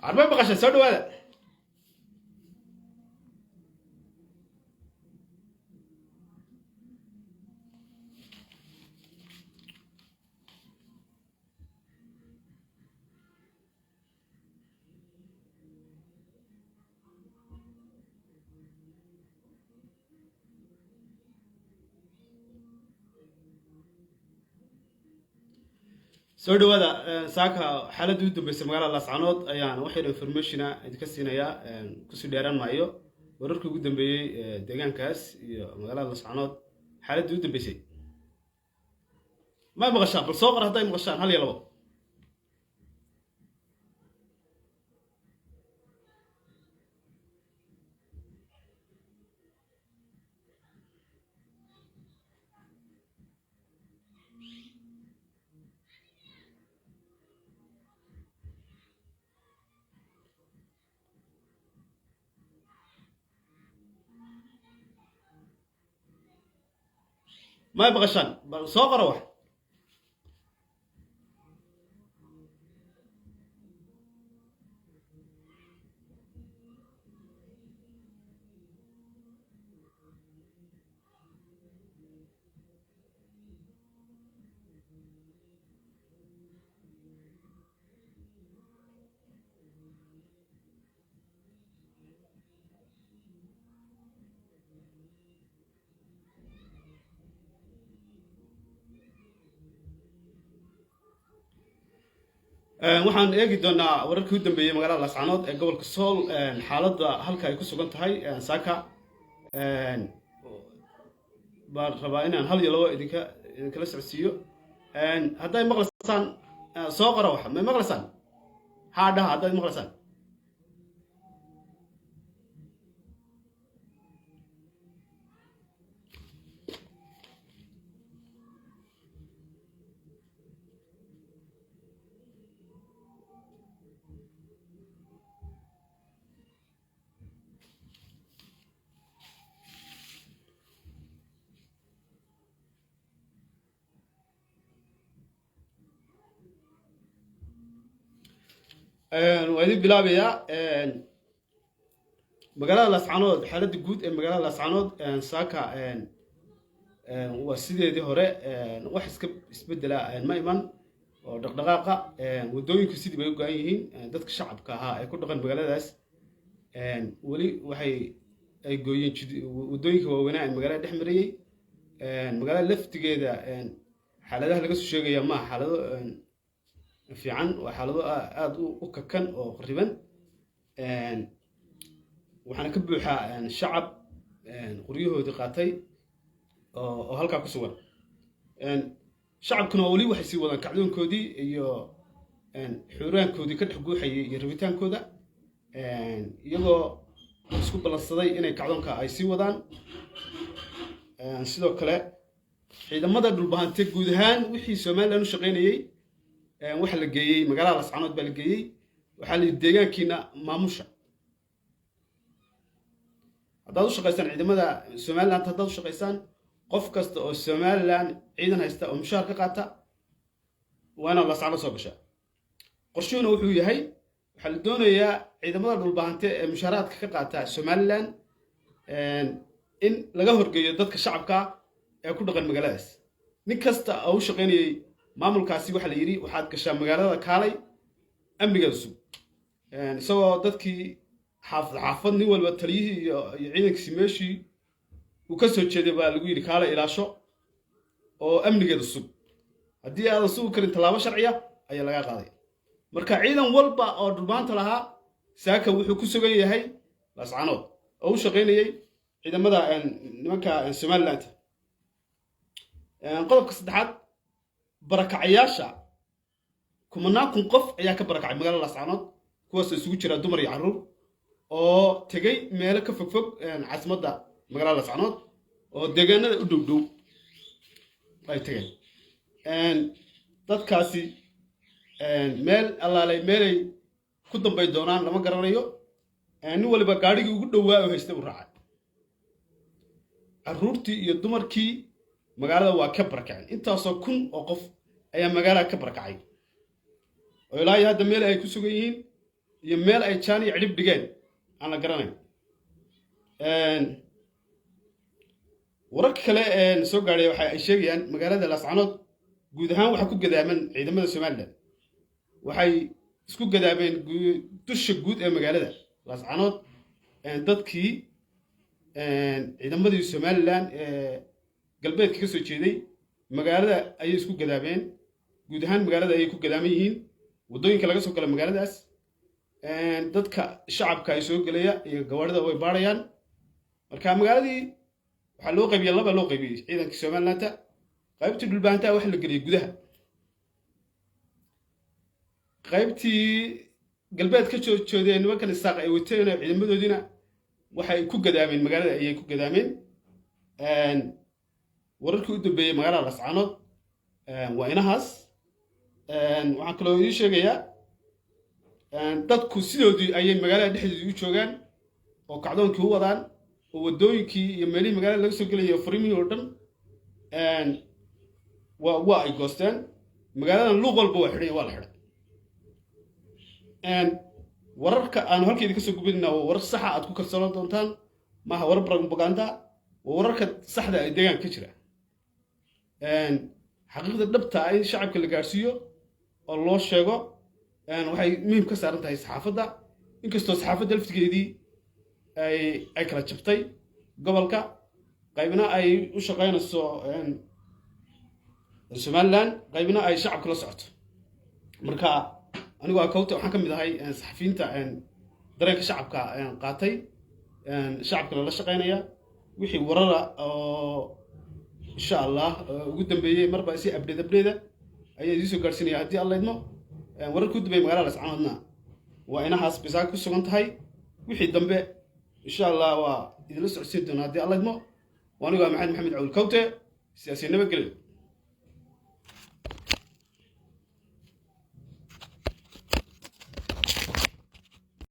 Armay maqashaan? Soo dhawaada. Soo dhawaada. Saaka xaaladii u dambeysay magaalada Laascanood ayaan wax yar information ah idinka siinayaa. Kusii dheeraan maayo wararkii ugu dambeeyey deegaankaas iyo magaalada Laascanood xaaladii u dambeysay. Ma maqashaan? Bal soo qor hadday maqashaan, hal iyo labo. Ma maqashaan? Bal soo qora wax. Waxaan eegi doonaa wararkii u dambeeyey magaalada Laascanood ee gobolka Sool, xaaladda halka ay ku sugan tahay saaka. Baan rabaa inaan hal iyo labo idinkala socodsiiyo. Hadday maqlaysaan, soo qora waxa. May maqlaysaan? Haa dhaha haddaad maqlaysaan. Waa idin bilaabayaa. Magaalada Laascanood, xaaladda guud ee magaalada Laascanood saaka waa sideedii hore, wax iska isbedela ma iman oo dhaqdhaqaaqa waddooyinku sidii bay u go-an yihiin. Dadka shacabka ahaa ee ku dhaqan magaaladaas weli waxay ay gooyeen waddooyinka waaweynaa ee magaalada dhex marayey. Magaalada laftigeeda xaaladaha laga soo sheegaya maaha xaalado fiican, waa xaalado aada u kakan oo qariban. Waxaana ka buuxaa shacab qoryahoodii qaatay oo halkaa ku sugan. Shacabkuna weli waxay sii wadaan kacdoonkoodii iyo xuuraankoodii ka dhex guuxayay iyo rabitaankooda, iyagoo isku ballansaday inay kacdoonka ay sii wadaan. Sidoo kale ciidamada Dhulbahante guud ahaan wixii Somaliland u shaqaynayey waxaa la geeyey magaalada Laascanood baa la geeyey. Waxaa la yidhi deegaankiina maamusha. Haddaad u shaqaysaan ciidamada Somaliland, haddaad u shaqaysaan, qof kasta oo Somaliland ciidan haysta oo mushaar ka qaata waa inaad Laascanood soo gashaa. Qorshuhuna wuxuu yahay, waxaa la doonayaa ciidamada Dhulbahante ee mushaaraadka ka qaata Somaliland in laga horgeeyo dadka shacabka ee ku dhaqan magaaladaas. Nin kasta oo u shaqaynayey maamulkaasi waxaa la yidhi waxaad gashaa magaalada, kaalay amnigeeda sug. Isagoo dadkii xaafad xaafad nin walba taliyihii iyo ciidankiisi meeshii uu ka soo jeeday baa lagu yidhi kaalay ilaasho oo amnigeeda sug, haddii aadan sugi karin tallaabo sharciya ayaa lagaa qaaday. Marka ciidan walba oo Dhulbaanta lahaa saaka wuxuu ku sugan yahay Laascanood oo u shaqaynayey ciidamada nimanka Somaliland. Qodobka saddexaad, barakacayaasha kumanaan kun qof ayaa ka barakacay magaalada Laascanood, kuwaasoo isugu jira dumar iyo carruur oo tegey meelo ka fogfog caasimadda magaalada Laascanood oo deegaanada u dhow dhow ay tageen. Dadkaasi meel allaalay meelay ku dambay doonaan lama garanayo. Nin waliba gaadhigii ugu dhowaa oo haystay u raacay. Carruurtii iyo dumarkii magaalada waa ka barakaceen. Intaasoo kun oo qof ayaa magaalada ka barakacay oo ilaa iyo hadda meel ay ku sugan yihiin Iyo meel ay jaan iyo cidhib dhigeen aan la garanayn. Wararka kale ee soo gaadhay waxa ay sheegayaan magaalada Laascanood guud ahaan waxaa ku gadaaman ciidamada Somaliland. Waxay isku gadaameen dusha guud ee magaalada Laascanood. Dadkii ciidamadii Somaliland ee galbeedka ka soo jeeday magaalada ayay isku gadaameen. Guud ahaan magaalada ayay ku gadaaman yihiin, waddooyinka laga soo gala magaaladaas, dadka shacabka ay soo gelaya iyo gawaarida way baarayaan. Marka magaaladii waxaa loo qaybiyey, laba loo qaybiyey ciidankii Somalilandta. Qaybtii Dhulbahantaa waxa la geliyey gudaha, qaybtii galbeed ka soo jeedeen nimankan Isaaq ay wateen ciidamadoodiina waxay ku gadaameen magaalada ayay ku gadaameen. Wararkii u dambeeyey magaalada Lascaanood waa inahaas. Waxaan kaloo idiin sheegayaa, dadku sidoodii ayay magaalada dhexdeedii u joogaan oo kacdoonkii u wadaan, oo waddooyinkii iyo meelihii magaalada laga soo gelayay, furimihii oo dhan waa ay goosteen. Magaaladan luuq walba waa xidhay, waa la xidhay. Wararka aanu halka idinka soo gubinayna waa warar saxa aad ku kalsoonaan doontaan, maaha warar propaganda, waa wararka saxda ee deegaanka ka jira. Xaqiiqda dhabta ah in shacabka la gaadhsiiyo oo loo sheego waxay muhiim ka saaran tahay saxaafadda, inkastoo saxaafadda laftigeedii ay kala jabtay gobolka, qaybna ay u shaqaynayso Somaliland, qaybna ay shacabka la socoto. Marka anigu akowta waxaan ka mid ahay saxafiyiinta dareenka shacabka qaatay, shacabkana la shaqaynaya. Wixii warara oo insha Allah ugu dambeeyey marba si update update ayaa idiin soo gaarsiinaya haddii Alla idmo. Wararka u dambeeyey magaalada Lascaanoodna waa inahaas bisaa ku sugan tahay. Wixii dambe insha Allah waa idinla socodsiin doonaa haddii Alla idmo. Anigu waa Maxamed Maxamed Cawl Kawte, siyaasiya. Nabadgelyo.